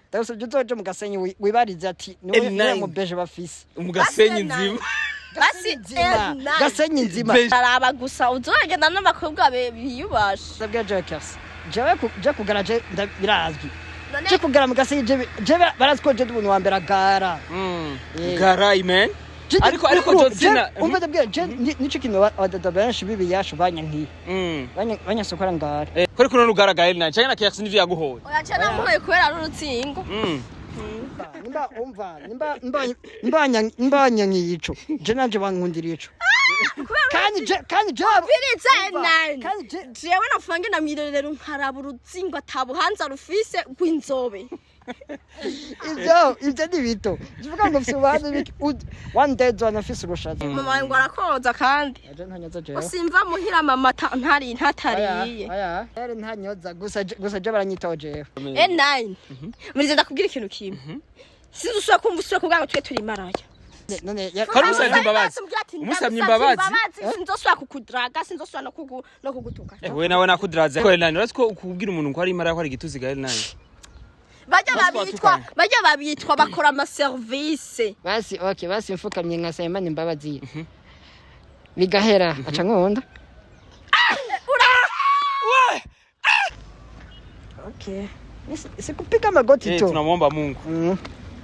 Ndagusabye uzoje mu Gasenyi wibarize ati niwe L9. niwe mubeje bafise. Mu Gasenyi nzima. Basi Nzima. L9. Gasenyi nzima. Beje. Araba gusa uzogenda n'abakobwa biyubashe. Ndabwira jewe Kersi, jewe je kugara je birazwi. None Je kugara mu Gasenyi, je barazi ko je ndi umuntu wa mbere agara. Garai man. Ariko John Cena. Umva, ndabwira je nico kintu abadada benshi b'ibiyashu banyankiye. Banyasokora ngara. Kuri kuno rugaragaye L9 cyangwa na Kersi nivyo yaguhoye. Oya, ca namuhoye kubera ari urutsingo. Nimba umva, nimba banyankiye ico, je nanje bankundira ico. Kandi je Birize Umva, nine. kandi je Jewe napfuba ngenda mw'irorero nkaraba urutsingo atabuhanza rufise rw'inzobe. Ivyo ni bito. Zivuga ngo mfise urubanza biki, one day nzobona mfise urushaza. Mama wawe ngo arakoza kandi. Aje ntanyoza jewe. Usimva muhira mama ntari ntatariye. Oya, oya, ntanyoza gusa gusa je baranyitaho jewe. N9. Murize, ndakubwira ikintu kimwe. Sinzi usubira kumva usubira kuvuga ngo twe turi maraya. None Kari umusabye imbabazi. Umusabye imbabazi. Sinzosubira kukudraga, sinzosubira no kugutuka. We nawe nakudiraze. Ko L9 urazi ko kubwira umuntu ko ari imara ko ari igituzi ga L9. Bajya Basi babitwa watukanye. bajya babitwa bakora ama service. Basi okay, basi mfukamye nkasaba Imana imbabazi bigahera, aca nkunda. We! Okay, sikupiga magoti tu. Tunamwomba Mungu.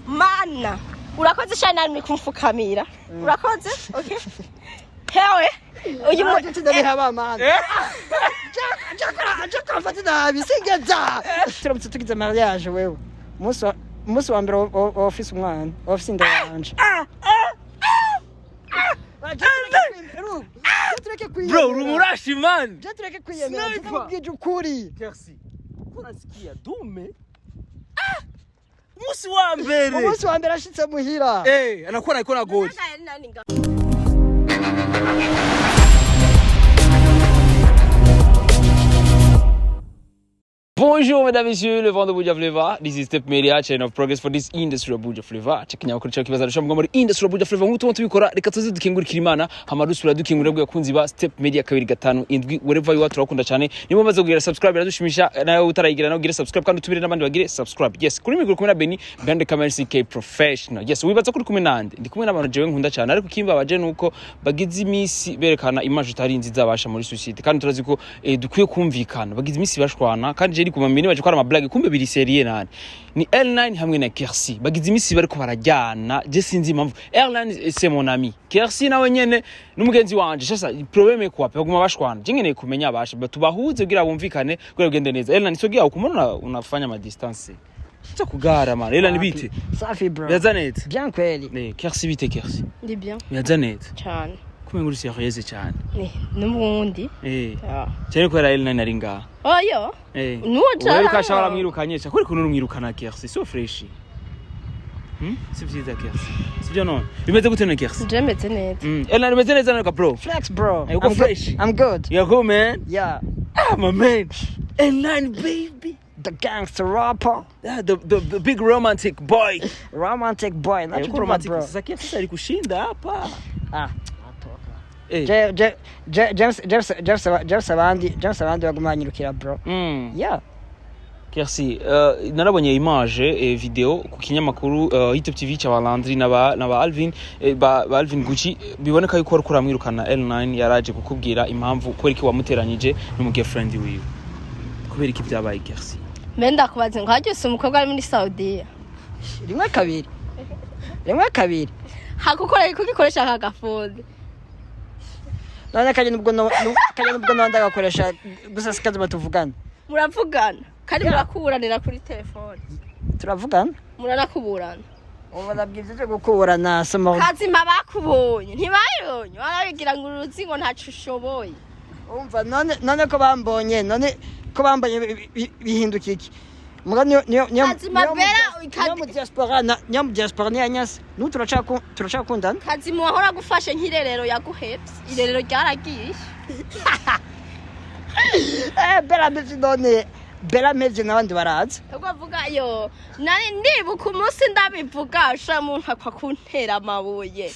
Mana, urakoze shana namwe kumfukamira. Urakoze? Okay. Hewe uyu mu Ndabihaba mana. Jakora mfate nabi singeza. Turamutse tugize mariage, wewe umunsi wa mbere wa ufise umwana, wa ufise inda yanje. Bro, urumurashi man. Je tureke kwiyemera. Sniper. Ndamubwije ukuri. Kersi. Unasikia dume? Umunsi wa mbere. Umunsi wa mbere ashitse muhira. Anakuwa na goli. Bonjour mesdames et messieurs, le vent de Buja Flavor. This is Step Media, channel of progress for this industry of Buja Flavor. Chekinyamakuru cyawe kibaza rusha muri industry of Buja Flavor. Nk'uko tubikora, reka tuze dukingurikira Imana, hama dusubira dukingurira bw'abakunzi ba Step Media 257 wherever you are, turakunda cyane. Niba umaze kugira subscribe biradushimisha, nawe utarayigira nawe ugire subscribe kandi utumire n'abandi bagire subscribe. Yes, kuri mikoro kumwe na Benny, behind the camera CK Professional. Yes, wibaza ko uri kumwe nande? Ndi kumwe n'abantu jewe nkunda cyane, ariko ikimbabaje nuko bagize iminsi berekana image itari nziza basha muri society, kandi turazi ko dukwiye kumvikana. Bagize iminsi bashwana, kandi je kuma mini baje ko ari ama blague, kumbe biri sérieux nani. Ni L9 hamwe na Kersi. Bagize iminsi bariko barajyana, je sinzi impamvu. L9 c'est mon ami. Kersi nawe nyene n'umugenzi wanje. Sasa problème kwa baguma bashwana. Je nkeneye kumenya abasha tubahuze kugira bumvikane, kugira bigende neza. L9 sogea ukumona unafanya ma distance. Sasa kugara man. L9 bite? Safi bro. Biraza neza. Bien kweli. Kersi bite Kersi? Ndi bien. Biraza neza. Cyane. Kumenga uri sérieuse cyane. N'ubundi. Cyane kubera L9 ari ngaha. Oyo. Nuwo. Wewe ukasha waramwirukanye cha kuri kuntu urumwirukana Kersi so fresh. Si vyiza Kersi. Sivyo none. Bimeze gute none Kersi? Je meze neza. L9 bimeze neza none bro. Flex bro. Uko I'm fresh? good. I'm good. You go man. Yeah. Ah my man. L9 baby. The gangster rapper. Ah, the big romantic boy. Romantic boy. Nacho Uko romantic bro. sasa Kersi sasa alikushinda hapa. Ah. Eh. Je je je James James James James abandi James abandi baguma banyirukira bro. Yeah. Kersi, narabonye image video ku kinyamakuru Hitop TV cya Landry n'aba Alvin, ba Alvin Gucci, biboneka yuko wariko uramwirukana. L9 yaraje kukubwira impamvu kubera iki wamuteranyije n'umu girlfriend wiwe. Kubera iki byabaye Kersi? Mbe ndakubaza ngo hajye umukobwa ari muri Saudiya? Rimwe kabiri. Rimwe kabiri. Hakukora kugikoresha aka gafundi. None kanye nubwo no kanye nubwo no ndagakoresha gusa sikazima tuvugana. Muravugana kandi? Yeah. Murakuburanira kuri telefone? Turavugana. Muranakuburana? Ubu nabwiye byo gukuburana soma. Kazima bakubonye ntibayonye barabigira ngo uruzi ngo ntaco ushoboye. Umva, none ko bambonye, none ko bambonye bihinduka iki? Muga niyo Kazima niyo mu Bella, niyo mu diaspora niyo mu diaspora niyo nyase. Nu turacakundana. Kazima wahora agufashe nk'irerero yaguhevye, irerero ryaragiye. Bella mevye, none Bella mevye n'abandi baraza. Ubwo avuga yo nari ndibuka umunsi ndabivuga sha muntu akwa kuntera amabuye.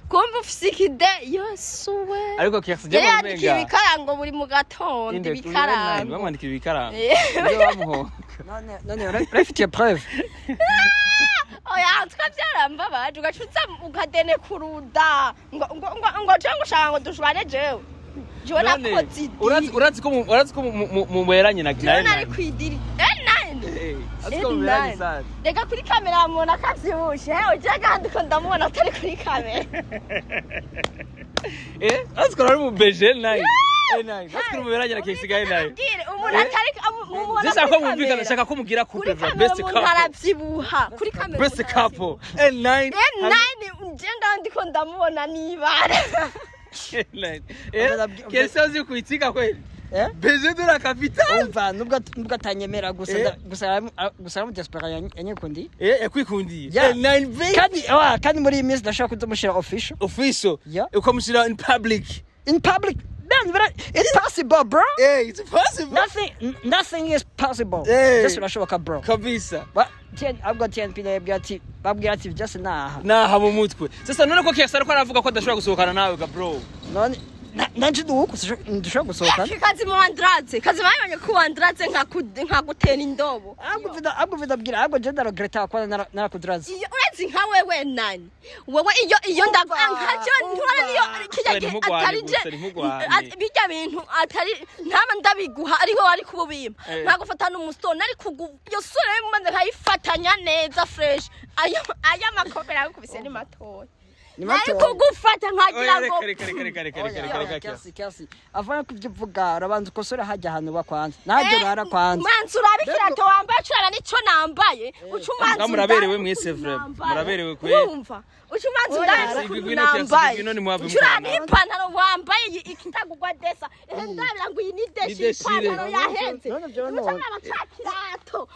Kumva ufise ikide, Yesu we. Ariko Kersi, Yari yandikiye ibikarango buri mu gatondo, ibikarango. Bamwandikira ibikarango. Eh. Niyo bamuhonga. None urabifitiye preuve? Oya, twavyarambabaje, ugaca uza ukadene kuruda ngo jewe ngo ushaka ngo dushwane, jewe None, nakoze idiri. Urazi ko muberanye na Jewe na nari kwidiri N9. Eh, urazi ko muberanye sana. Reka, kuri kamera mubona ko avyibushe, uje kandi ko ndamubona atari kuri kamera. Eh, urazi ko ari mu BG 9. N9. Urazi ko muberanye na Kersi ga N9. Ndabwire, umuntu atari mumubona Ndashaka ko kuri mwumvikana, kamera. shaka ko mugira Kuri couple, kamera best umuntu couple. aravyibuha kuri kamera. Best Umuntu couple. N9. N9, nje ngaho ndiko ndamubona nibara. N9. Eh, Kersi uzi kuitika kweli? Eh? BG de la capitale. Umva, nubwo atanyemera gusa Eh? Gusa ari mu diaspora yanyikundi. Eh, yakwikundiye. Yeah. N9 baby. Kandi wa kandi muri iyi minsi ndashaka kuzomushira official. Official. Yeah. Ukamushyira in public. In public, man, it's possible, bro. Eh, it's possible. Nothing is possible. Eh. Byose birashoboka, bro. Kabisa. Ahubwo TNP yabwira ati, babwira ati byose naha. Naha mu mutwe. Sasa none ko Kersi ariko aravuga ko adashobora gusohokana nawe ga bro. None nanje nuko dushobora gusohokana. Kazima wandraze, Kazima yabonye ko wandraze nkagutera indobo. Ahubwo vida bwira, ahubwo je ndaregreta ko narakuduraza. Iyo urazi nka wewe nani, wewe iyo ndavuga nka je nturana niyo kijya Oya, gihe ntimugwane atari je gusa, ntimugwane. Bijya bintu atari ntaba ndabiguha, ariwe wari kububimpa. Eh. Nkagufata n'umusitoni ari kugu iyo sura maze nkayifatanya neza fresh. Ayo makomera agukubise ni matoya. Ni Nari matoya. kugufata nkagira Oya, ngo reka reka reka reka reka reka reka reka. Kasi kasi avana kuvyo uvuga, urabanza ukosora hajya ahantu bakwanza nahajya urara kwanza. Manzi, urabe ikirato wambaye, curana nico nambaye, uca umanza. Nga muraberewe Undabe mwese ukuntu vraiment. nambaye. Muraberewe kwe. Urumva, uca umanza undabe Oya, ukuntu Igwino kiasi, nambaye. igwino nimwave Ucurana mukorana. ipantaro wambaye iyi ikitagugwa desa, ehe, ndabira ngo iyi ni Ni deshi deshire. ipantaro yahenze. None vyo Uca none. uraba ca kirato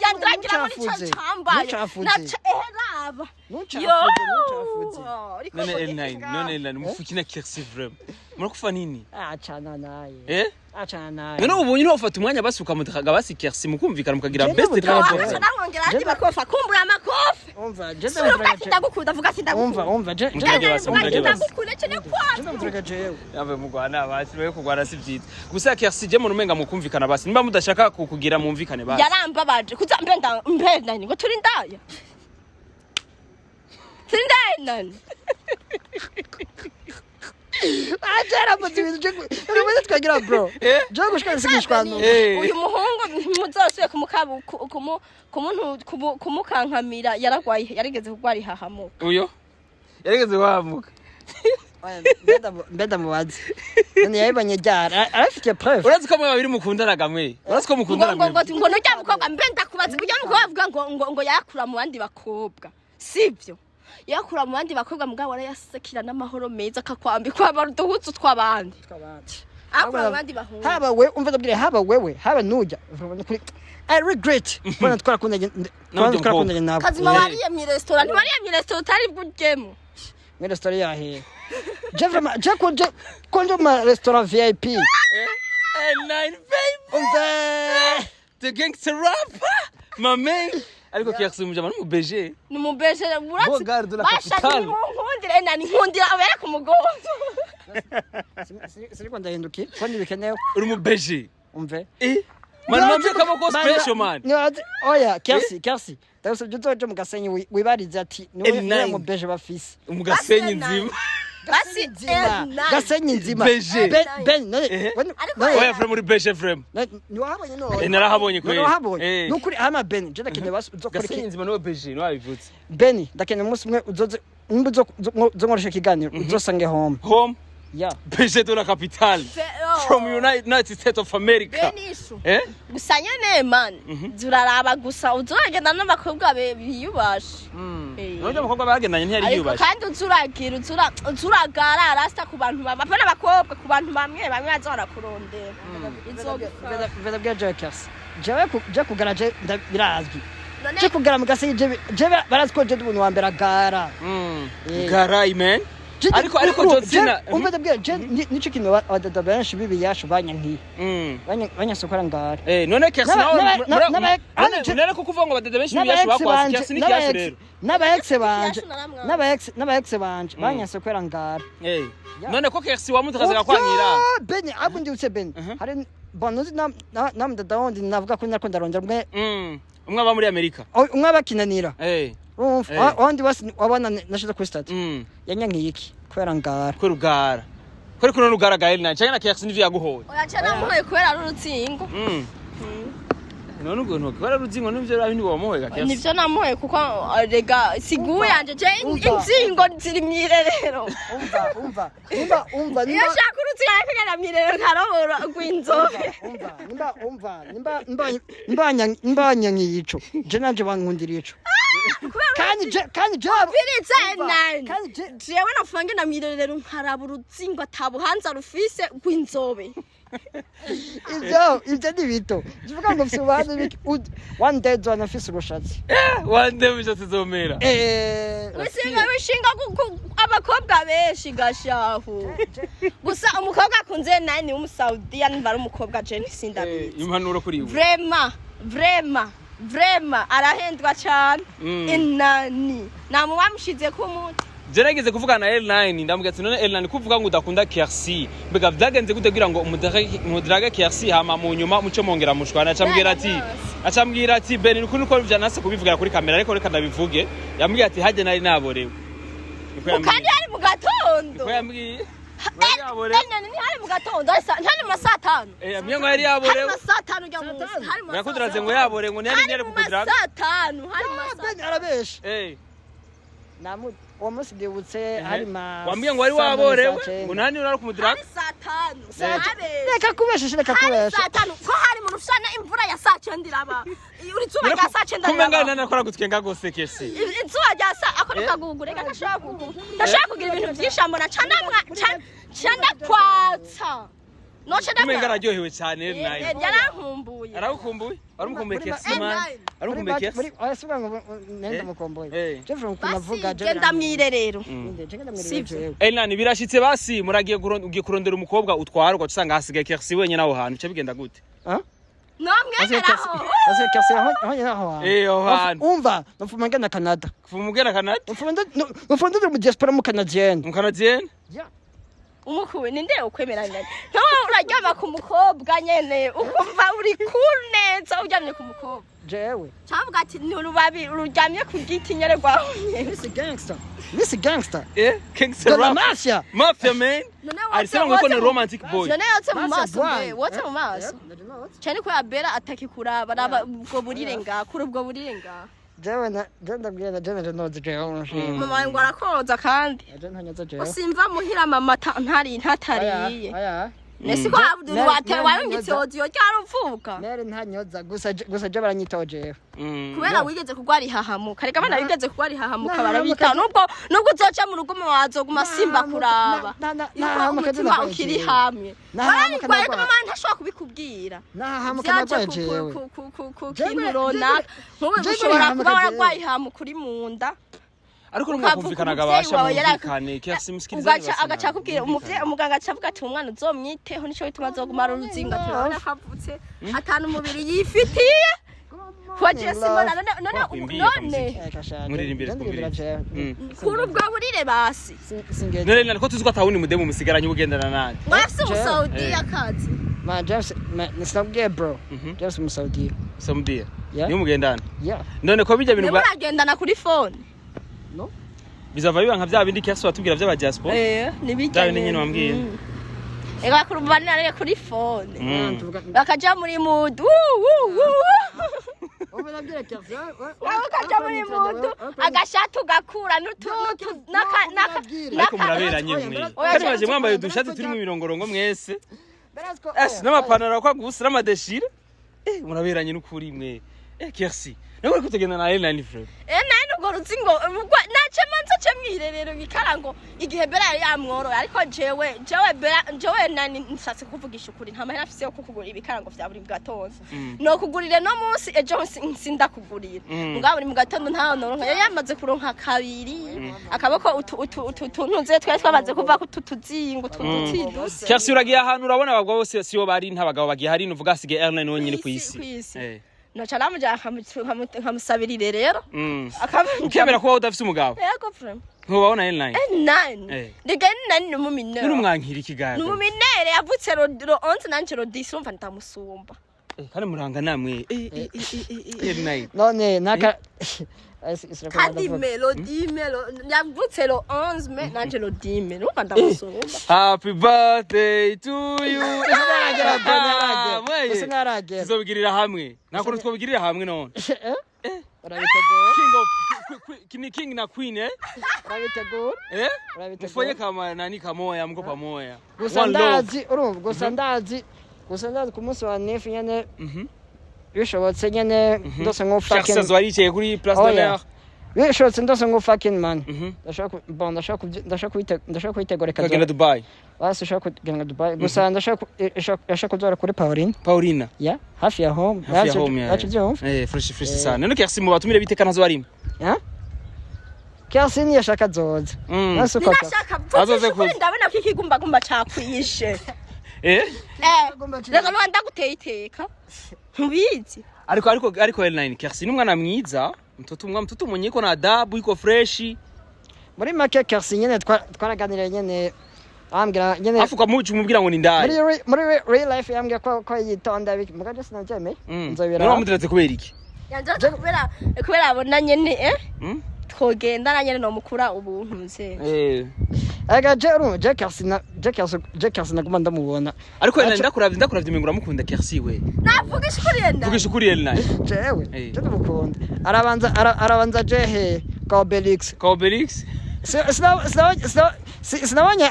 yandragira muri ico Ntucafuze. cambaye. Ntucafuze. Naca ehe, raba. Ntucafuze, ntucafuze. Uriko None uvuga L9, iki? none L9 mufukina Kersi vraiment. Murakufa nini? Achana naye. Eh? Achana naye. None ubonye ntofata umwanya basi ukamutakaga basi Kersi, mukumvikana mukagira Je best ndamutaka. couple. Waca namwongera andi makofi, akumbura amakofi. Umva, je Sura uvuga ati ndamuturaga. ndagukunda, vuga ati Umva, ndagukunda. umva, je Muturage basi, Vuga ati muturage basi. ndagukunda cyane kwa je ndamuturaga jewe. Yave mugwana basi, wewe kugwana si vyiza. Gusa Kersi, je murumenga mukumvikana basi. Nimba mudashaka kukugira mumvikane basi. Yarambabaje kuza mbe nda mbe nani ngo turi ndaya, turi ndaya nani. Aje aravuze ibintu je ibintu twagira, bro. Eh? Je gushika nsigishwa. Eh. Uyu muhungu muzosubire kumukabu kumu kumuntu kumukankamira, yaragwaye, yarigeze kugwara ihahamuka. Uyo yarigeze wamuka. Mbe ndamubaze. None yabibonye ryari? Arafitiye preuve? Urazi ko mwe babiri mukundanaga mwe? Urazi ko Ngo mukundana ngo ngo mwe? Ngo nurya mukobwa, mbe ndakubaza, urya mukobwa avuga ngo yakura mu bandi bakobwa, sibyo? Yakura mu bandi bakobwa, mugabo arayasekira n'amahoro meza, akakwambika uduhuzu tw'abandi, akura mu bandi bahungu. Haba we, umva ndabwire, haba wewe, haba nujya kuri, I regret kubona twarakundanye, kubona twarakundanye nabo. Kazima, wariye mu resitora, ntiwariye mu resitora utari bujyemo. Muri resitora yahe? Je vraiment je konje konje ma restaurant VIP. L9 baby. Umva. The gangster rapper. My man. Ariko Kersi mujama no mu BG. Ni umubeje. Beau gars de la Bashaka capitale. nimunkundire nani, nkundira abere ku mugongo. Siniko ndahindukiye ko ntibikenewe. Uri mu BG. Umve. Eh? Man, mwambie kama uko special, man. Nibaze, oya Kersi, Kersi, ndagusabye uzoje mu Gasenyi wibarize ati niwe L9. niwe mu beje bafise. Mu Gasenyi Basi nzima. Basi Nzima. L9. Gasenyi nzima. BG. Ben none Eh. Ariko Oya, frère, muri BG frère. Ntiwahabonye none? Eh, narahabonye kweli. None wahabonye? Eh. Nukuri ama Ben, je ndakeneye basi uzokora Gasenyi iki nzima niwe BG, niwe wabivutse. Ben, ndakeneye umunsi umwe uzoze, nimba uzonkoresha ikiganiro uzosange home. Home. Yeah. BG de la capitale. Oh. From United States of America. Benishu. Eh? Gusa nyene man, zuraraba gusa uzuragenda n'abakobwa biyubashe. Eh. None abakobwa bagendanye ntiyari Ariko yubashe. kandi uzuragira uzuragara rasta ku bantu bamwe, apana abakobwa, ku bantu bamwe bamwe baza barakurondera. Izogufasha. Veda bwa Jokers. Jewe je kugara je birazwi. None Je kugara mu Gasenyi je barazi ko je ndi umuntu wa mbere agara. Mm. Eh. Garai man. Ariko John Cena Umva, ndabwira je nico kintu abadada benshi b'ibiyashu banyankiye. Banyasokora ngara. None Kersi nawe none ko kuvuga ngo abadada benshi b'ibiyashu bakwasi, Kersi ni kiyashu rero. N'aba ex banje Kiyashu naramwanze. n'aba ex banje banyasokwera ngara. None ko Kersi wamutakazaga kwangira? Beni abo ndibutse, Beni hari bon nuzi na mudada wundi navuga ko nariko ndarondera umwe. Umwe aba muri Amerika. Umwe abakinanira. Urumva, wandi wese wabona nashize kuri statut yanyankiye iki kubera ngara. Ko rugara ko ariko none rugara Gael nanje canke na Kersi nivyo yaguhoye? Oya, ca namuhoye kubera ari urutsingo. None ubwo ntuko ruzingo nivyo rabi nibo wamuhoye ga Kersi? Nivyo namuhoye kuko rega siguye yanje je Umva. inzingo ziri mw'irerero. Umva, umva, nimba, umva, Iyo nimba nshaka urutsingo ariko ngenda mw'irerero nkarobora rw'inzobe. Umva, nimba, umva, nimba, nimba banyankiye ico, je nanje bankundira ico. Kubera Kandi je Viritse Umva, nani kandi je jewe napfuba ngenda mw'irerero nkaraba urutsingo atabuhanza rufise rw'inzobe. Ivyo ni bito. Tuvuga ngo mfise ubuhanza biki, one day nzobona mfise ubushatsi. Wande bishatse zomera. Wishinga abakobwa benshi gashahu gusa umukobwa akunze nani w'umusaudiya nimba ari umukobwa je ntisindabizi. Impanuro kuri we. Vraiment, vraiment, vraiment arahendwa cane. Inani namubamushize ku muti. Je nageze kuvugana na L9, ndamubwira ati: "None L9, kuvuga ngo udakunda Kersi, mbega vyagenze gute kugira ngo umudrage Kersi, hama mu nyuma muco mongera mushwana?" Acambwira ati: "Ben, nuko vyanase kubivugira kuri kamera, ariko reka ndabivuge." Yambwiye ati: "Hajye nari naborewe." Niko yambwiye. Kandi hari mu gatondo. Niko yambwiye. Yari yaborewe. Nani ntihari mu gatondo, ntihari mu masaa 5. Yambwiye ngo yari Hari yaborewe. mu masaa 5 ujya munsi, hari mu masaa Yakuduraze ngo yaborewe, ngo ntiyari hari ntiyari mu kukudraga. masaa 5, hari mu masaa Beni arabesha. Uwo munsi ndibutse hari ma Wambwiye ngo wari saa 8, waborewe saa 9. ngo nta niba uri kumudraga. Hari saa 5. Habe. Reka kubesha, reka Hari kubesha. saa 5 ko hari mu rushana, imvura ya saa 9 iraba, izuba rya saa 9 Kumenga riraba. nani akora gutwenga gose Kersi? Izuba rya saa ako nikagugu, reka ntashobora kugira ibintu byinshi ambona cana kwatsa noce. Kumenga araryohewe cyane L9. Yarankumbuye. Aragukumbuye? Waramukumbuye Kersi L9. man? Aragukumbuye Kersi? Muri oya, suba ngo nenda mukomboye. Jeffrey ukuntu avuga. Basi genda mwirerero. Genda mwirerero. Sivyo. Jewe. Elnani, birashitse basi muragiye ugiye kurondera umukobwa utwara, ugaca usanga hasigaye Kersi wenyine aho hantu, uca bigenda gute? Ah? Nomwemeraho. Asigaye Kersi aho aho hantu. Aho hantu. Umva, nopfuma ngenda Canada. Kuva umugera Canada? Nopfuma ndiri mu diaspora mu Canadienne. Mu Canadienne? Yeah. Umukuwe ninde ukwemera nani? Nkawe uraryama ku mukobwa nyene ukumva uri cool neza uryamye ku mukobwa? Jewe. Cavuga ati ni urubabi ruryamye ku giti nyene rwahumye. Miss Gangster. Miss Gangster. Gangster De la rap. mafia. Mafia man. None Alisema ngo ni romantic boy. None yotse mu Mafia maso boy. mbe wotse mu maso cyane ko yabera atakikuraba, raba ubwo burire ngaha kuri ubwo burire ngaha. Jewe na je ndabwira na je noze jewe. Mama wawe ngo arakoza kandi. Je ntanyoza jewe. Usimva muhira mama ntari ntatariye. Oya. Nese ko wate warungitse audio ryari uvuka? Mere ntanyoza, gusa je baranyitaho jewe. Kubera wigeze kugwara ihahamuka, reka abana bigeze kugwara ihahamuka Nahahamuka. Barabita nubwo uzoca mu rugo mama wazoguma simba kuraba na- yuko nahahamuka umutima ndagwaye ukiri jewe. hamwe. Nahahamuka Barabigwaye ndagwaye. mama ntashobora kubikubwira. Nahahamuka Vyaje ndagwaye jewe. ku kintu runaka nk'ubu Jewe ushobora ihahamuka kuba jewe. waragwaye ihahamuka uri mu nda. Ariko Ukavuga numwumvikanaga umuvyeyi basha wawe mwumvikane Kersi musikilize. Ugaca agaca akubwira umuvyeyi, umuganga aca avuga ati umwana uzomwiteho, nico bituma azoguma ari uruzinga, turabona ko avutse atanu umubiri yifitiye wagiye simbona none Wakwimbiye none kamuziki. Eh, kasha. Muririmbire Ndirimbira twumvirize. jewe. Kuri ubwo burire basi. Singeze. None nani ko tuzi ko atawundi mudemu musigaranye ugendana nande? Mwafise Jewe. umusaudiya kazi. Ma James, ma nisabwiye bro. James Musaudiya. Samudia. Yeah. Niyo mugendana? Yeah. None ko bijya bintu Nimuragendana kuri phone? No? Bizava biba nka bya bindi Kersi watubwira by'aba diaspora. Nibijya. Bya bindi nyene wambwiye. Ega kurumva kuri phone. Tuvuga Bakaja muri mood. Wuu, wuu, wuu. Ubu nabwira Kersi. Wowe ukaja muri mood agashati ugakura n'utu n'utu n'aka n'aka Ariko muraberanye mwe. Oya, Kandi mwaje mwambaye udushati turimo imirongorongo mwese. Ese n'amapantaro kwa gusa n'amadeshire. Muraberanye n'ukuri mwe. Kersi. Nawe uri kutugenda na L9 frère. Nani. Urwo ruzingo nace manza ce mwirerero ikarango igihe Bera yari yamworoye, ariko jewe Bera, jewe nani, nshatse kuvugisha ukuri, nta mahera afise yo kukugurira ibikarango vya buri gatondo. No kugurira no munsi, ejo sindakugurira. Mugabo buri mu gatondo ntaho noronka, yari yamaze kuronka kabiri akaboko, utu tuntu nze twari twamaze kuva ku tutuzingo, utu duti dusi. Kersi, uragiye ahantu urabona abagabo bose siyo bari, nta bagabo bagiye hari, nuvuga hasigaye Erline wenyine ku isi. Kw'isi. Eh. Noca namujana nkamusabira irerero. Ukemera kuba udafise umugabo? Yego, vraiment. Ntubabona Erline? Nani? Eh. Rega nani ni umuminere. Nuri umwankira ikiganiro. Ni umuminere, yavutse le 11, nanje le 10, urumva ndamusumba. Eh, kandi muranga namwe. Eh, eh, eh, eh, eh, Erline. None naka Kandi me le 10 mai, yavutse le 11 mai, nanje le 10 mai, urumva ndamusumba. Happy birthday to you. Ntaragera, ntaragera. Mweye. Gusa ntaragera. Tuzobigirira hamwe. Nta kuntu twobigirira hamwe none? Urabitegura. King of ni king na queen, eh? Urabitegura. Eh? Urabitegura. Mufanye kama nani kamoya, mko pamoya. Gusa One love. ndazi, urumva, gusa ndazi ku munsi wa neuf nyene, bishobotse nyene ndose nko Charles fucking azoba yicaye kuri Place Oya. d'Honneur. Bishobotse ndose nko fucking man, ndashaka bon, ndashaka kubitegura reka. Kagenda Dubai. Basi ushaka kugenda Dubai, gusa ndashaka kuzora kuri Pauline. Paulina. Ya hafi ya home. Hafi ya home ya. Yacu byumva. Eh, fresh fresh sana. None Kersi mu batumire biteka ntazo barimo. Ya Kersi niyashaka azoza. Nasi uko Ninashaka Azoze mvugisha ukuri, kuza. ndabona ko ikigumbagumba cakwishe. Eh? Eh, reka nuba ndaguteye iteka ntubizi. Ariko L9, Kersi ni umwana mwiza. Mtoto mwa mtoto mwenye iko na adabu, iko fresh. Muri make Kersi nyene twaraganiriye nyene, ambwira nyene. Afu ukamuca umubwira ngo ni Muri ndaya. Real life yambwira ko yitonda biki, muga je sinabyemeye. Nzobira. None wamuteretse kubera iki? Yanjye kubera abona nyene, eh, twogendana nyene, nomukura ubuntu nze. Eh. Aga je urumva je Kersi na je Kersi naguma ndamubona. Ariko L9, ndakuravye umengo uramukunda Kersi we. Navugisha ukuri yenda. Vugisha ukuri, L9. Jewe Eh. je ndamukunda, arabanza je he kwa Obelix. Ka Obelix? Sinabonye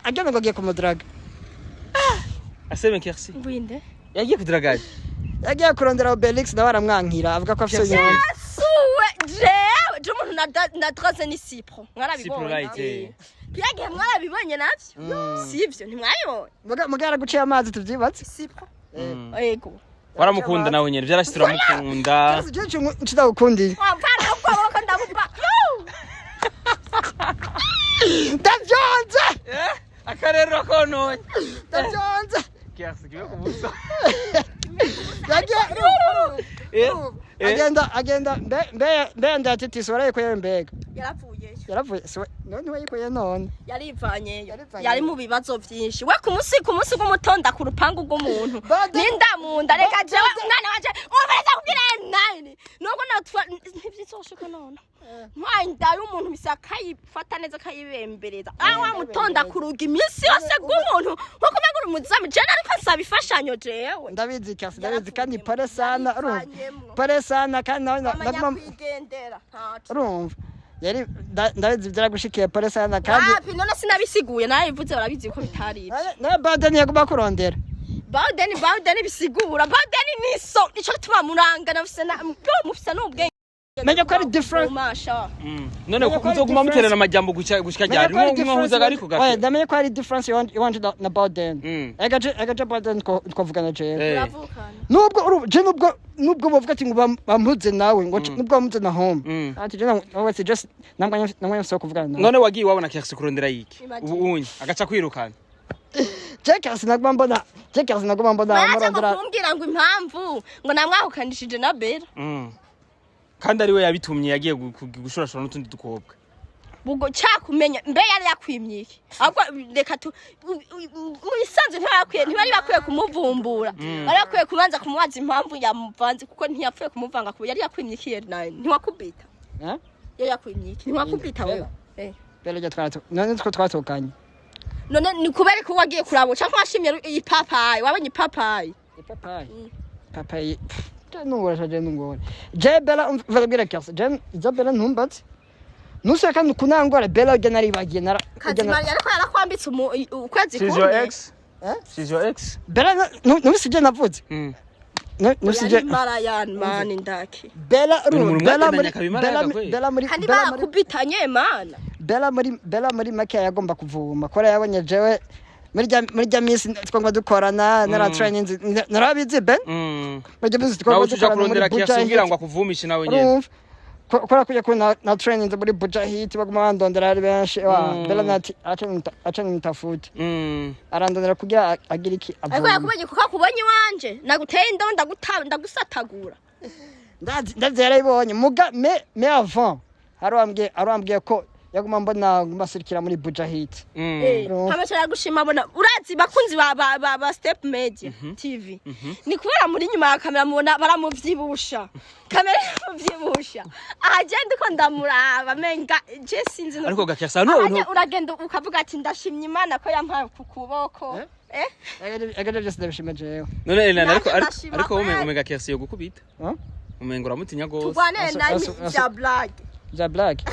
agenda ngo agiye kumudraga. Aseme Kersi. Ngwinde. Yagiye kudragaje. Yagiye kurondera Obelix, nawe aramwankira, avuga ko afise Kersi. nyina. Suwe jewe je umuntu nadraze ni Cipro, mwarabibonye. Cipro Light, eh. Kiriya gihe mwarabibonye navyo, sivyo? Ntimwabibonye? Muga yaraguciye amazi, tuvyibatse. Cipro, yego. Waramukunda nawe nyene byarashitse uramukunda. Je nshitagukundiye. Wamvana ukuboko ndagupa. Ndavyonze. Eh? Akarero kononye. Ndavyonze. Kersi kiwe kubusa. Yagiye Eh? Eh? agenda mbe ndatitisi warayikuye mbega? Yaravuyeyo. Yaravuye siwe none wayikuye none? Yarivanyeyo. Yarivanyeyo. Yari mu bibazo vyinshi we, ku munsi w'umutonda ku rupangu rw'umuntu. Nindamunda reka jewe umwana wanje ubereza kugira nine nubwo natwa ntivyizoshoka none ntwaye inda y'umuntu misa akayifata neza akayibembereza, aho wamutonda ku rugi iminsi yose rw'umuntu nkuko umenga uri umuzamu. Jewe ariko nsaba ifashanyo jewe. Ndabizi Kasi, ndabizi, kandi pole sana, urumva. Yarivanyemwo. Pole sana, kandi nawe amanya naguma kwigendera ntaco. Urumva yari ndabizi byaragushikiye, pole sana kandi. Wapi, none sinabisiguye, narabivuze, barabizi ko bitari ivyo. Nawe Baden yaguma kurondera. Bawudeni bisigura Bawudeni niso nico gituma murangana, mufise na mufise n'ubwenge. Menya ko ari different. Umasha. None Menya ko ari muzoguma difference. muterana amajambo gushika Menya ryari? ko ari Mwahuzaga ariko difference. Oya, gato. ndamenye ko ari difference iwanje na Bawden. Ega je Bawden twavugana jewe. Eh. Uravukana. Nubwo je nubwo bavuga ati ngo bampuze nawe ngo nubwo bampuze na home. Ati je nawe ati just namwe mfise kuvugana nawe. None wagiye wabona Kersi kurondera yiki? Imagine. Ubu unye agaca kwirukana. Je Kersi naguma mbona Baraje ngo murondera. kumbwira ngo impamvu ngo namwahukanishije na Bera. Kandi ari we yabitumye, yagiye gushurashura n'utundi dukobwa. Ubwo cyakumenya mbe yari yakwimye iki? Ahubwo reka tu mu bisanzwe ntibakwiye, ntibari bakwiye kumuvumbura, bari bakwiye kubanza kumubaza impamvu yamuvanze, kuko ntiyapfuye kumuvanga kuko yari yakwimye iki? Yari nawe ntiwakubita. Eh? Yari yakwimye iki? Ntiwakubita wewe, eh. Bera je twarato none two twatokanye. None ni kubera ko wagiye kuraba cyangwa washimye ipapayi, wabonye ipapayi? Ipapayi. Papayi. Je nungora je nungora. Je Bella umva Kersi je izo Bella ntumbatse. Nuseka kandi kunangora Bella ujya naribagiye nara. Kazima ariko yarakwambitse ukwezi She's your kumwe. ex? Eh? She's your ex? Bella nubise ibyo navuze. Nusije Yari maraya mani ndaki. Bella Ni umuntu Bella mwagendanye muri akaba imaraya Bella kweli. Bella muri Kandi Bella muri barakubitanye mana. Bella muri make yagomba kuvuma kora yabonye jewe muri rya minsi twagomba dukorana nara training narabizi Ben, muri rya minsi Nawe twagomba uca uja dukorana muri kurondera Buja Kercy kugira Hit. ngo akuvumishe nawe nyene. Urumva kora kujya ko na training muri Buja Hit baguma bandondera ari benshi wa Bella nati acha nitafute, arandondera kugira agire iki Ariko avume. yakubonye kuko akubonye iwanje. Naguteye indobo ndaguta ndagusatagura. Ndazi yarayibonye muga mais avant hari wambwiye ko yaguma mbona mbasirikira muri Buja Hit. Urumva? Hama cyaragushima abona urazi bakunzi ba Step Media TV. Ni kubera muri nyuma ya kamera mubona baramuvyibusha. Kamera iramuvyibusha. Aha je ndiko ndamuraba menga je sinzi Ariko ga Kercy no Ahanye uragenda ukavuga ati ndashimye Imana ko yampaye ku kuboko. Eh? Eh? Agaje byose ndabishima jewe. None Elena Nanjye ariko ndashima ariko kweli. Umenga Kercy yo gukubita. Huh? Umenga uramutinya gose. Turwane na vya blague. Bya blague.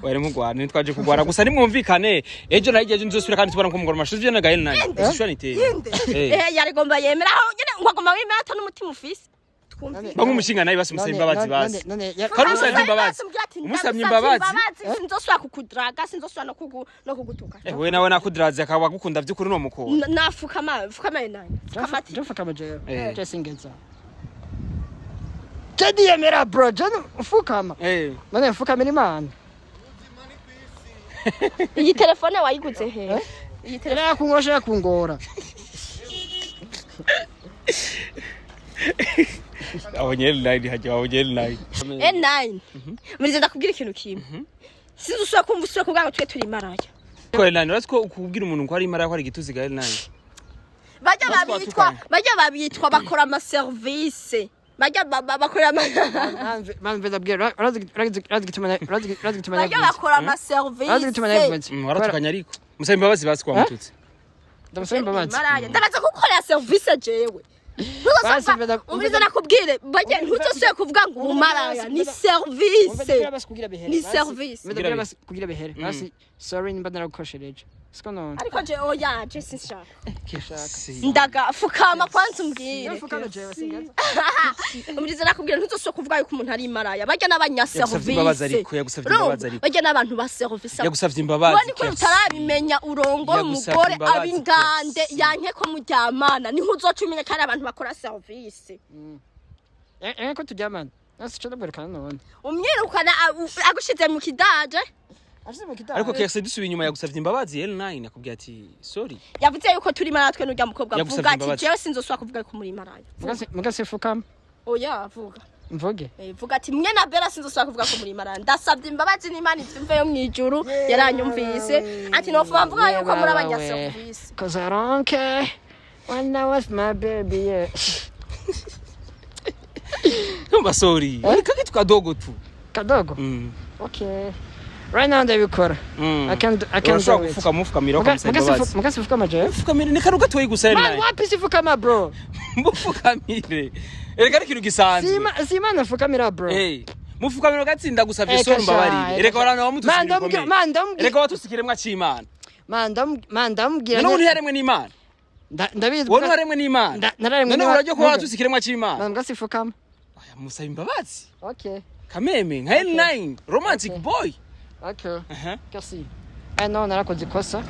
Wari mugwana ntitwaje kugwana gusa nimwumvikane ejo naho igihe nzosubira kandi tubona ko mugora amashuzi byo na Elena. Ishuri niteye. Inde. Eh. Eh, yarigomba yemera aho nyene ngo agomba wemera ata n'umutima ufise. Twumvikane. Bamwe umushinga nawe basi umusaba imbabazi basi. None Kandi umusabye imbabazi. Umusabye Umusabye imbabazi. Sinzosubira kukudraga, sinzosubira no kugutuka. Eh, we nawe nakudraze akaba agukunda by'ukuri no mukunda. Nafukama, fukama nani? Fukama ati. Je fukama jewe. Eh. Je singeza. Je ndiyemera bro, je mfukama. Eh. None mfukamira Imana. Iyi telefone wayiguze he? Iyi telefone Era kungosha yakungora. Abonye Elena hajya abonye Elena. N9. Murize ndakubwira ikintu kimwe. Sinzosubira kumva usubira kuvuga ngo twe turi maraya. Ko Elena urazi ko kubwira umuntu ko ari imara ko ari igituzi ga Elena. Bajya Basi babitwa, watukanye. bajya babitwa bakora ama service. Bajya bakora ama Man ndabwira urazi gituma urazi gituma Bajya bakora ama Urazi gituma service. navuze. Waratukanye ariko. Musaba imbabazi basi kwa mututsi. Ndamusaba imbabazi. Maraya, ndabaza gukorera service jewe. Basi Umviriza nakubwire, bajya ntuzosubire kuvuga ngo umaraya ni service. Ni service. Ndabwira basi kugira bihere. Basi sorry nimba naragukoshereje. Siko none. Ariko je oya je sinshaka. Kercy. Ndaga fukama kwanza umbwire. Mfukama jewe singeza. Umviriza nakubwira ntuzosubire kuvuga yuko umuntu ari maraya. Bajya n'abanya Yagusavye imbabazi service. ariko, yagusavye imbabazi ariko. Bajya n'abantu ba service. Yagusavye imbabazi. Ubona ko Kercy. utarabimenya urongora Yagusavye umugore imbabazi, ab'ingande Kercy. yanke ko muryamana niho uzoca umenya ko ari abantu bakora service. Eh ko turyamana. Nasi cyo ndabwerekana none. Umwirukana agushize mu kidaje. Ashize mu kidaje. Ariko Kercy dusubiye inyuma yagusavye imbabazi L9 akubwira ati sorry. Yavuze yuko turi maraya twe n'urya mukobwa Yagusavye avuga ati imbabazi. jewe sinzosubira kuvuga ko muri maraya. Mugase fukama. Oya vuga. Mvuge. Eh, vuga ati mwe na Bella sinzosubira kuvuga ko muri maraya. Ndasabye imbabazi n'Imana ivyumve yo mwijuru yaranyumvise. Ati novuga mvuga yuko muri abanya service. Cause I don't care when I was my baby, yeah. Numva sorry. Ariko kitu kadogo tu. Kadogo. Okay. Right now ndabikora. I can Urashobora do it. gufuka mufukamira ukamusaba imbabazi. Mugase fukama jewe. Mufukamire ni karuga gatoyi gusa Man L9. wapi sifukama bro. Mufukamire. Erega ari ikintu gisanzwe. Sima sima nafukamira bro. Eh. Mufukamira ugatsinda gusavye Eh, sorry kasha, mbabarire. eh, Erega kasha. warana wamututse. Man, ndamubwira- man, ndamubwira- Erega watutse ikiremwa c'Imana. Man ndamubwira. None ubu ntiyaremwe n'Imana. Ndabizi. Wowe ntiwaremwe n'Imana. Nararemwe None n'Imana. uraryo kuba watutse ikiremwa c'Imana. Man mugase fukama. Oya, musaba imbabazi. Okay. Kameme nka L9 romantic boy. Okay. Aha. Merci. Eh no narakoze ikosa.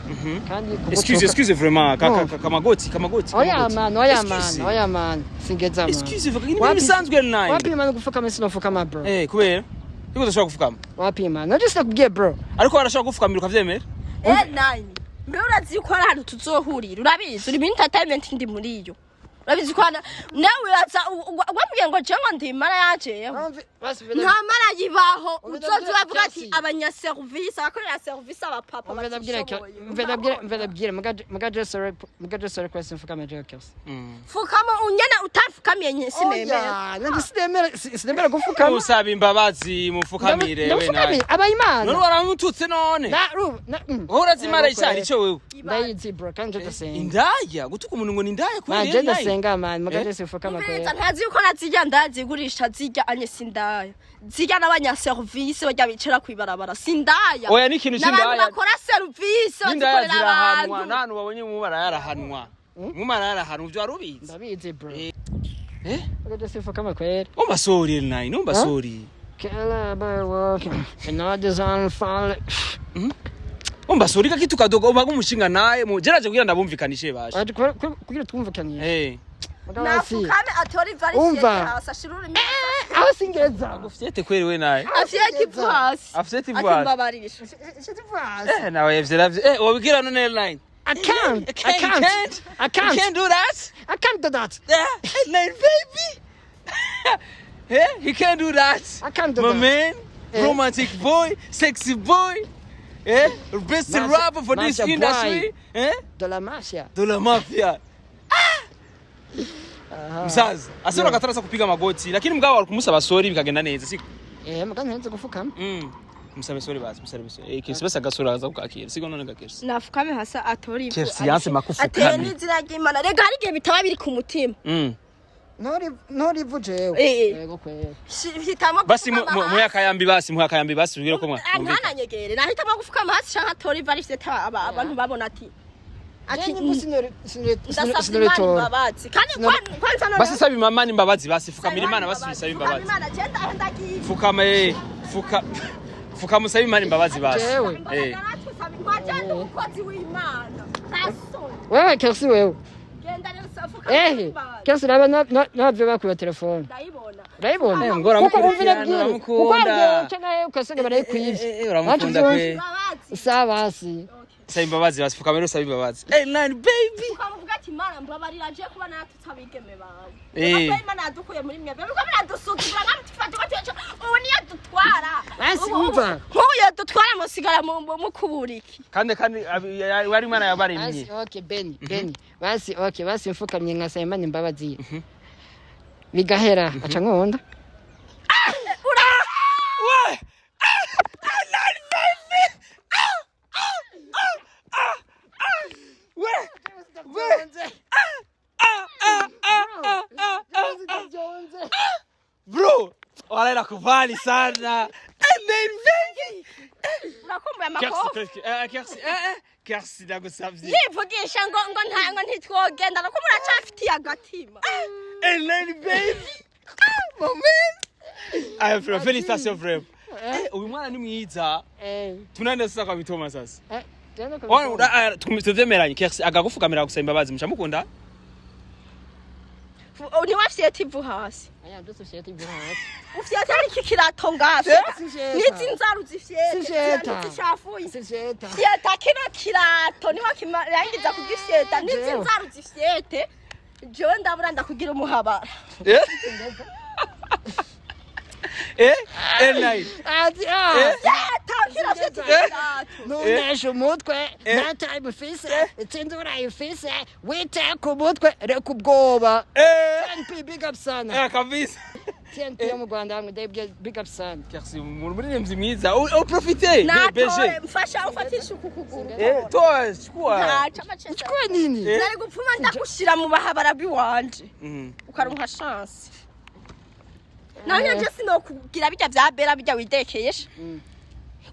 Kandi kugutuka. Excuse, excuse vraiment No. kamagoti kamagoti. Oya kamagoti. man, oya Excuse. man, oya man. Singeza man. Excuse vuga ni Wapi- bisanzwe L9. Wapi man gufukama sinofukama bro. Eh kubera Yuko udashobora gufukama. Wapi man. Naje sinakubwiye bro. Ariko warashobora gufukamira ukavyemera? N9. Mbe urazi yuko hari ahantu tuzohurira urabizi uri muri entertainment ndi muri yo urabizi ko nawe uraza wambwiye ngo jewe ngo ndi mara yajeho nta mara yibaho uzoza uravuga ati abanyaserivisi abakorera serivisi abapapa batishoboye. Mve ndabwire mugaje sorry kwese mfukama jewe Kersi. Fukama unyene utafukamiye nye sinemera. Oya, nanje sinemera gufukama. Musaba imbabazi mufukamire we nawe. Ndafukamira abayimana. None waramututse none. Na ru na. Wowe urazi imara Eh, icyaha icyo wewe. Ndayizi bro kandi je ndasenga. Indaya gutuka umuntu ngo ni indaya kubera Man je L9. ndasenga man mugaje sifukama Umviriza kwe. ntazi yuko nazirya ndazigurisha zirya anye sindaya zirya n'abanyaserivisi bajya bicara kw'ibarabara sindaya. Oya, ni ikintu n'abantu c'indaya. bakora serivisi N'indaya bazikorera zirahanwa abantu. n'ahantu babonye umumara yarahanwa. Umumara yarahanwa ivyo wari ubizi. Ndabizi bro. Eh. Eh? Oga simfukama kwera. Omba sorry, L9, omba sorry. Kela bawa inadizanfal. Omba sorry kakitu kadogo, omba kumushinga naye mu jeraje kugira ndabumvikanishe basha. Ati kugira twumvikanye. Eh. Nafukame atore ivu Umva. arifyete hasi, ashira ururimi Aho singeza. Ufyete kweli we naye. afyete ivu hasi. Afyete ivu Ati hasi. mbabarisha. Eh, nawe yevye. Eh, wabikira none L9. I can't. I You can't. can't. I You can't. can't do that. I can't do that. Yeah, L9 baby. Yeah, he can't do that. I can't do My that. man, Eh. romantic boy, sexy boy, eh? Best Mafia- rapper for this mafia industry, boy. eh? De la mafia. De la mafia. Msazi, asira yeah. Katarasa kupiga magoti, lakini mgawa alikumusaba sorry bikagenda neza, siko? Eh, mugani nhenze gufukama. Musabe sorry basi, musabe sorry. Eh, kesi basi agasura aza kukakira. Siko none gakesi. Nafukame hasi atore ivu. Kersi yanse makufukame. Ateye n'izina ry'Imana. Rega hari igihe bitaba biri ku mutima. Ntori ntori vujewe. Eh. Yego kwera. Hitamo Basi gupfukama hasi. muyakayambi basi, muyakayambi basi ubwire ko mwa. Ntananyegere, nahitamo gufukama hasi canke atora ivu arifyete, abantu babona ati Jenny sinori sinori ndasabye sinori Imana tora. imbabazi kandi kwanza noneho- Basi sabi mama ni imbabazi basi, fukamira Imana basi, bisaba Fukama imbabazi. Imana, je ndagiye. Fukama eh, fuka fuka musabe Imana imbabazi basi. Jewe. Eh. Mwagenda umukozi w'Imana. Nta soni. Wewe Kersi wewe. Genda rero fuka Eh, imbabazi. Kersi raba navyo bakuye telefone. Ndayibona. Urayibona? Eh, ngo Kuko umva uramukurikirana, inabwire. Kuko uramukunda. haryo uca nawe ugasanga barayikwivye. Eh, eh, uramukunda kwe. Imbabazi. Sawa basi. Saba imbabazi basi, fukamira usaba imbabazi. Eh, nine baby. Ukamuvuga ati Imana mbabarira je kuba natutse abigeme bawe. Eh. Kuko Imana yadukuye muri mwebwe. Biriko biradusuzugura nka tufata ko tuca ubu niyo dutwara. Basi umva. Nk'ubu iyo dutwara musigara mukubura iki? Kandi wari Imana yabaremye. Basi okay Benny, Benny. Basi okay, basi mfukamye nkasaba Imana imbabazi. Bigahera aca nkunda. We! We! We! Bro, wala nakubali sana. And then baby. Urakumbuye Kersi, amakofi. Kersi, eh, Kersi, eh, eh, Kersi ndagusavye. Yivugisha ngo nta ngo ntitwogenda nuko muracafitiye agatima. And then baby. Ah, my man. Aya, bro, félicitations vraiment. Eh, uyu mwana ni mwiza. Eh, Tunaenda sasa kwa Mitoma sasa. eh, tena kwa Wana tuvyemeranye Kersi akagufukamira gusaba imbabazi mshamukunda? Ntiwafyeta ivu hasi. Aya ndose fyeta ibyo hasi. Ufyeta iki kirato ngafe. Sifyeta. N'izi nzaru zifyete. Sifyeta. Zicafuye. Sifyeta. Fyeta kino kirato niho kirangiza kugifyeta n'izi Jewe. nzaru zifyete. Jewe ndabura ndakugira umuhabara. Eh? Eh? L9. Ati ah. Fyeta kino fyeta kirato. Nunesha umutwe, nta time ufise, itsinzi urayifise, wite ku mutwe, reka ubwoba. Eh? TNP big up sana. Eh, kabisa. TNP yo mu Rwanda hamwe ndayibwiye big up sana. Kersi umuririmbyi mwiza. Uprofite. Natore mfasha ufatisha uku kuguru. Eh, toa chukua. Ntaca amacece. Chukua nini? Nari gupfuma ndagushira mu bahabara biwanje. Ukaronka chance. Nanjye nje sinokugira bijya vya Bera bijya widekesha.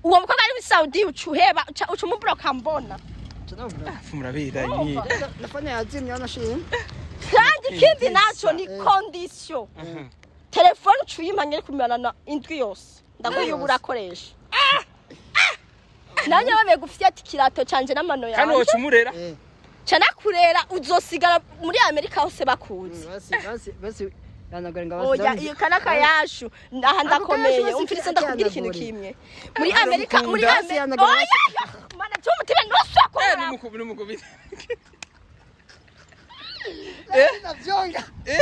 Uwo mukobwa ari muri Saudi ucuheba uca umubloka mbona. Murabiranye. Telefone yazimye wanashimye. Kandi ikindi naco ni condition. Telefone ucuyimpa ngere kumarana indwi yose. Ndaguha urakoresha. Nanjye babe gufyata ikirato canje n'amano Kandi yawe. wocumurera. Eh, Canakurera uzosigara muri Amerika hose bakuzi. basi basi basi yanagore ngo Oya, iyo kana kayashu aha ndakomeye basi umfise ndakubwira ikintu yanagore. kimwe muri Amerika muri Basi Amerika yanagore, oya mana cyo mutima noswa Eh, ko numukubi numukubi. Ndavyonga. Eh?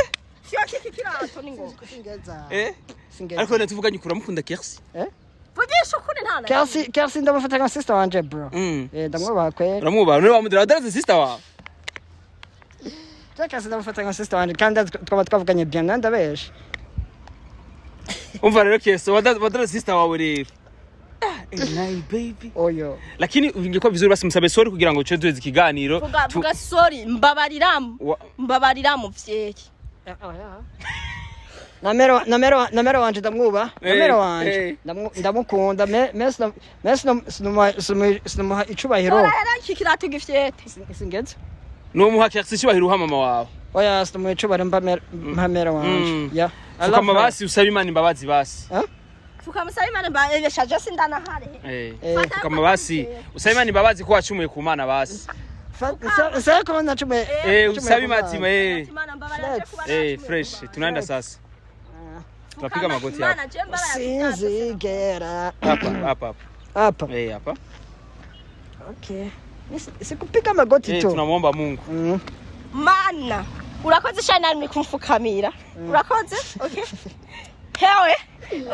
cyo kiki kirato ni ngoga Singeza. Eh? Singeza. Ariko ne tuvuganye kuramukunda Kersi. Eh? vugisha ukuri nta na Kersi Kersi ndamufata nka sister wanje bro. Eh, ndamwubaha kwera. Uramwubaha none wamudira wadaraze sister wawe. Kersi ndamufata nka sister wanje kandi twaba twavuganye bien ndabesha. Umva rero Kersi wadaraze sister wawe rero. Ah, eh, baby. Oyo. Lakini ingekuwa vizuri basi msabe sorry kugira ngo uce duheze ikiganiro. vuga vuga sorry mbabarira mbabarira muvyeyi Namero namero namero wanje ndamwubaha. Namero wanje eh. ndamukunda me sinumuha icubahiro. ora era iki kirato gifyete Singeza. Numuha Kersi icyubahiro uha mama wawe. Oya, sitamuha icubahiro mpamera wanje. Yeah. I love Fukama her. basi, usaba Imana imbabazi basi. Eh? Fukamusaba Imana mbaebesha, sindanahare. Fukama basi, usaba Imana imbabazi ko wacumuye ku Mana basi. Sasa ko nacumuye. Usaba Imana ati, Imana mbabarira, je kuba Flex. fresh, tunaenda sasa. Tunapiga magoti hapa. Imana je mbabarira. Sinzigera. Hapa hapa hapa. Hapa. Eh, hapa. Okay. Sikupiga magoti tu. Tunamuomba Mungu. Mana urakoze shana namwe kumfukamira, urakoze. Okay, hewe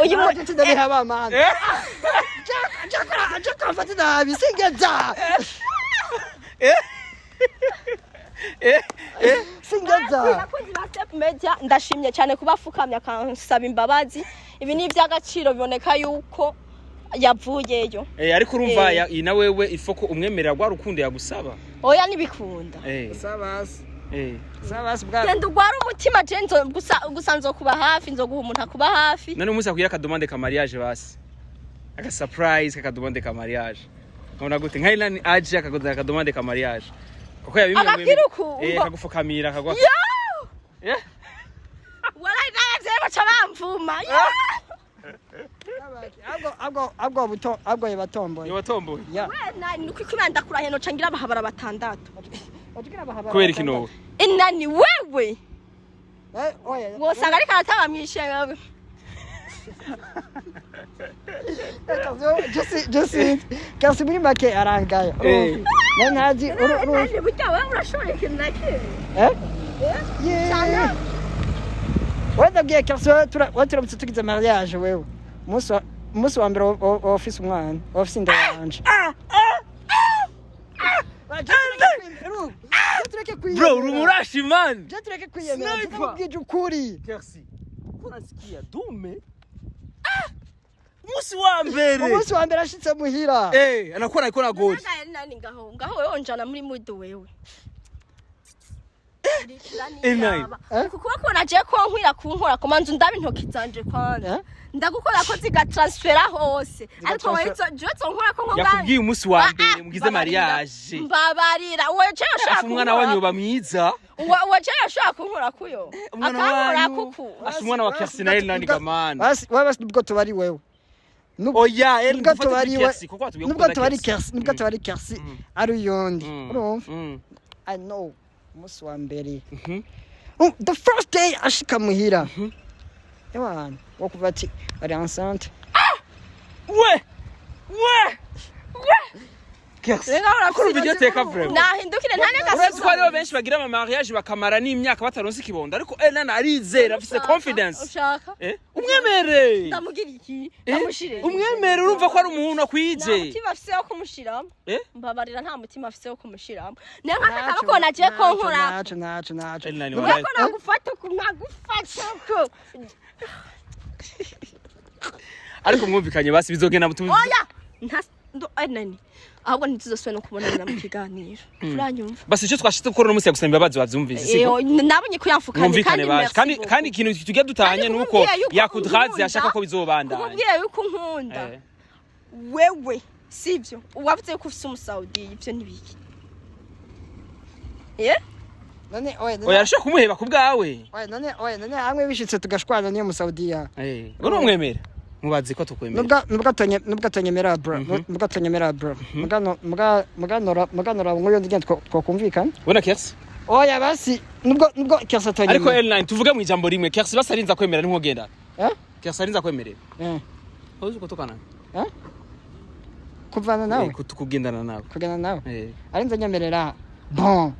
uyu Aje tudabihaba mana. Jakora jakora mfata nabi singeza. Singeza. Abakunzi ba Step Media, ndashimye cyane kuba afukamye akansaba imbabazi. Ibi ni iby'agaciro, biboneka yuko yavuyeyo. Ariko urumva na wewe ifo ko umwemerera rwa rukundo yagusaba. Oya, ntibikunda. Sabasi. Sabasi bwa. Genda ugware umutima, je nzo gusa gusa nzokuba hafi, nzoguha umuntu akuba hafi. None umunsi akwiye akademande ka mariage basi. Aka surprise kakademande ka mariage. Nkabona gute nka Ilan aje akagoza akademande ka mariage. Kuko yabimwe. Agakira uku, Akagufukamira akagwa. Yo! Warayi nawe baca bamvuma. Yo! Abwo buto abwo yabatomboye. Yobatomboye. Ya. We nani nuko ikimana ndakurahiye noca ngira abahabara batandatu. Kubera iki nowe? Inani wewe Oya. wosanga ariko aratanga mwishenga. Jesse kasi muri make arangaye. Na ntazi uru uru. Nani burya wewe urashoboye ikintu na kimwe? Eh? Yeah. Wenda kasi turamutse tugize mariage wewe. Umunsi wa mbere wa office umwana, wa office inda yanje. Bro, urumurashi man. Je tureke kwiyemera, Sniper. ndakubwije ukuri. Merci. Unasikia dume? Umunsi wa mbere. Umunsi wa mbere ashitse muhira. Anakuwa anaikona goli. Nani nani ngaho ngaho wewe onjana muri mudu wewe. Nani. Eh? Kuko ko naje ko nkwira kunkora ko manzu ndaba intoki zanje kwanza. Eh? Ndagukora ko zigatransfera hose, ariko wewe jewe zonkora ko nko. Yakubwiye umunsi wa mbere mugize mariage. Mbabarira, uwo je yoshaka Afu umwana wanyu yoba mwiza. Uwo je yoshaka kunkora kuyo. Umwana Akankora wanyu. kuku. Asa umwana wa Kersi na Elnani gamana. Basi wewe basi nubwo tubari wewe. Oya, El Nubwo dufate kuri tubari we. Kersi kuko watubwiye ko Nubwo ukunda tubari Kersi. Kersi, nubwo tubari Kersi ari uyundi. Urumva? I know. Umunsi wa mbere. The first day ashika muhira. Ewana, wo kuva ati ari enceinte. We! We! Kersi. Reka. Urumva iryo teka vraiment. Nahindukire nta Urazi ko hariho n'agasuka. benshi bagira ama mariage bakamara n'imyaka bataronse ikibondo, ariko Elnani arizera, afise confidence. Ushaka Umwemere. ndamugira iki? Ndamushire. Umwemere, urumva ko ari umuntu Nta akwije. mutima afise wo kumushiramo. Mbabarira, nta mutima afise wo kumushiramo, niyo nk'aka kaboko nagiye ko nkora. Naco naco naco. Elnani Nuko wallahi. nagufata uku, nagufata uku. Ariko mwumvikanye basi bizogenda mutu. Oya, nta ndo nani ahubwo ntituzosubire no kubonana mu kiganiro, uranyumva? Basi icyo twashitse gukora uno munsi yagusaba imbabazi, wavyumvise siko? Nabonye ko yamfukanye. Mwumvikane Kandi baje. merci Kandi beaucoup. kandi ikintu tujya dutahanye Kandi nuko kumubwira yuko yakudraze unkunda, ashaka ko bizobandanya. Kumubwira yuko unkunda. Wewe sivyo wavuze yuko ufise umusaudi, ivyo nibiki ye? None oya none Oya, arashobora kumuheba ku bwawe. Oya none, oya none hamwe bishitse tugashwana niyo Musaudiya. Ngo numwemera. Mubazi ko tukwemera. Nubwo atonyemera bro, nubwo atonyemera bro. Mugano muga muganora muganora nk'uyo ndi twakumvikana. Ubona Kersi? Oya basi nubwo Kersi Ariko atonyemera. L9, tuvuge mu ijambo rimwe, Kersi basi arinza kwemera ntiwogenda. Eh? Kersi arinza kwemerera. Eh. Uzi kutokana. Eh? Kuvana nawe? Kugendana nawe. Kugana nawe? Arinze anyemerera. Bon.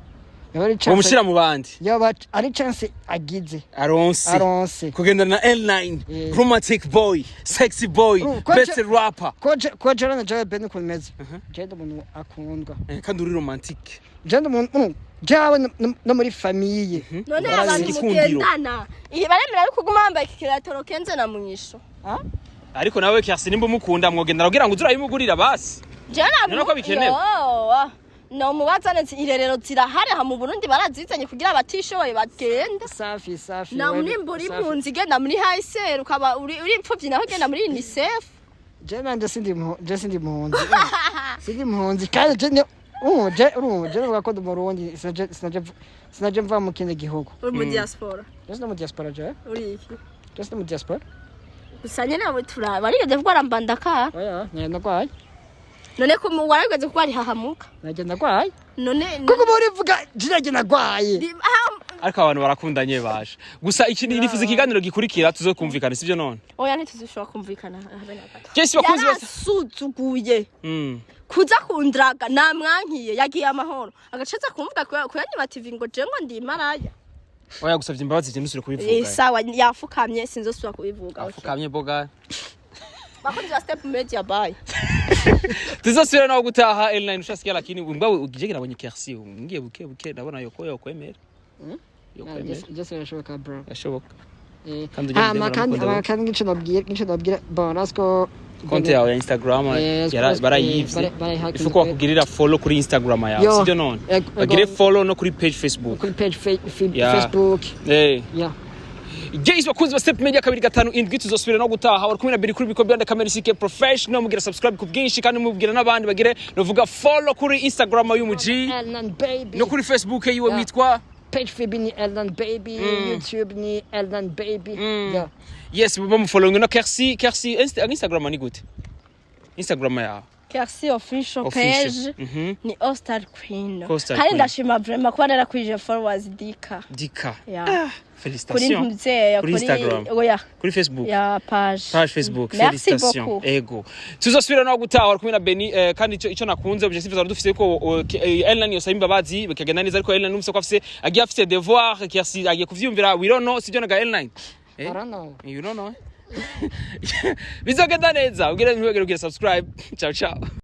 Yaba ari chance. Bamushyira mu bandi. Yaba ari chance agize. Aronse. Aronse. Kugendana na L9. Romantic boy, sexy boy, best rapper. Ko jera na Joy Ben ukuntu meze. Je ndi umuntu akundwa. Kandi uri romantic. Je ndi umuntu jewe no muri famille. None Barazi abantu igikundiro. mugendana iyi baremera yuko uguma wambaye ikiratoro kenze na mwisho? Ah? Ariko nawe Kersi nimba umukunda mwogendana kugira ngo uze urabimugurira basi. Jewe None ko bikenewe? No mubaza neza, irerero zirahari aha mu Burundi, barazizanye kugira abatishoboye bagende. Safi safi. Na Wewe, nimba uri safi. impunzi genda muri HCR, ukaba uri imfuvyi naho genda muri UNICEF. Je nanje sindi je sindi impunzi. Sindi impunzi kandi je Je je nuvuga ko ndi Umurundi, sinaje mva mu kindi gihugu. Uri mu diaspora? Je sino mu diaspora je. Uri iki? Je sino mu diaspora. Gusa nyene abo turaba warigeze kurwara mbandaka? Oya, ngenda ndagwaye. None ko warigeze kurwara ihahamuka? Nagenda ndagwaye. None Kuko muri vuga je nagenda ndagwaye. Ariko abantu barakundanye baje gusa iki nifuza ikiganiro gikurikira tuzokumvikana, sivyo none? Oya, ntituzoshobora kumvikana habe na gato. Jesse, bakunzi bose. Yarasuzuguye kuza kundraga, namwankiye, yagiye amahoro, agacaza kumvuga kuyanyima TV ngo je ngo ndi maraya. Oya, gusavye imbabazi je nusubire kubivuga. Sawa, yafukamye, sinzosubira kubivuga, okay. Afukamye boga. Bakunzi ba Step Media, bye. Tuzosubira nawe gutaha. L9 ushasikia, lakini mbwa ukije nabonye Kersi ngiye buke buke, ndabona yoko yokwemera yokwemera. Je birashoboka, bro. Yashoboka. Kandi Kandi ugende hama kandi uramukunda. Hama kandi ngico nabwira bon rasko. Konti yawe ya Instagram barayivye. Barayihackinze. Ifuko bakugirira follow kuri Instagram yawe. Yo. Sivyo none? Bagire follow no kuri page Facebook. Kuri page Yeah. Facebook. Yeah. Guys, bakunzi ba Step Media 257, tuzosubira no gutaha. Wari kumwe na Beri kuri biko byanda kamera CK Professional. Mugira subscribe ku bwinshi kandi mubwira n'abandi bagire novuga follow kuri Instagram y'umuji L9 baby. No kuri Facebook yiwe Yeah. witwa? Page FB ni L9 baby, YouTube ni L9 baby, yeah. Yes, bamufollowing no Kersi. Kersi, Instagram ni gute Instagram yawe? Kersi Official. Official. Page ni All-Star Queen. All-Star Kandi Queen. ndashima vraiment kuba narakwije followers dika. Dika. Yeah. Kuri Félicitations. ntuzeya. Kuri Instagram. Oya. Kuri Facebook. Ya page. Page Facebook. Merci Félicitations. beaucoup. Ego, tuzosubira nawe gutaha. Wari kumwe na Beni. Kandi ico nakunze, objectif zari dufise ko Ellen yosaba imbabazi bikagenda neza, ariko Ellen numvise ko afise agiye afise devoir. Kersi agiye kuvyumvira, we don't know, sivyo naga Ellen? Eh? I don't know. You don't know, eh? Bizogenda neza. Ubwire ntibagire kugira subscribe. Ciao ciao.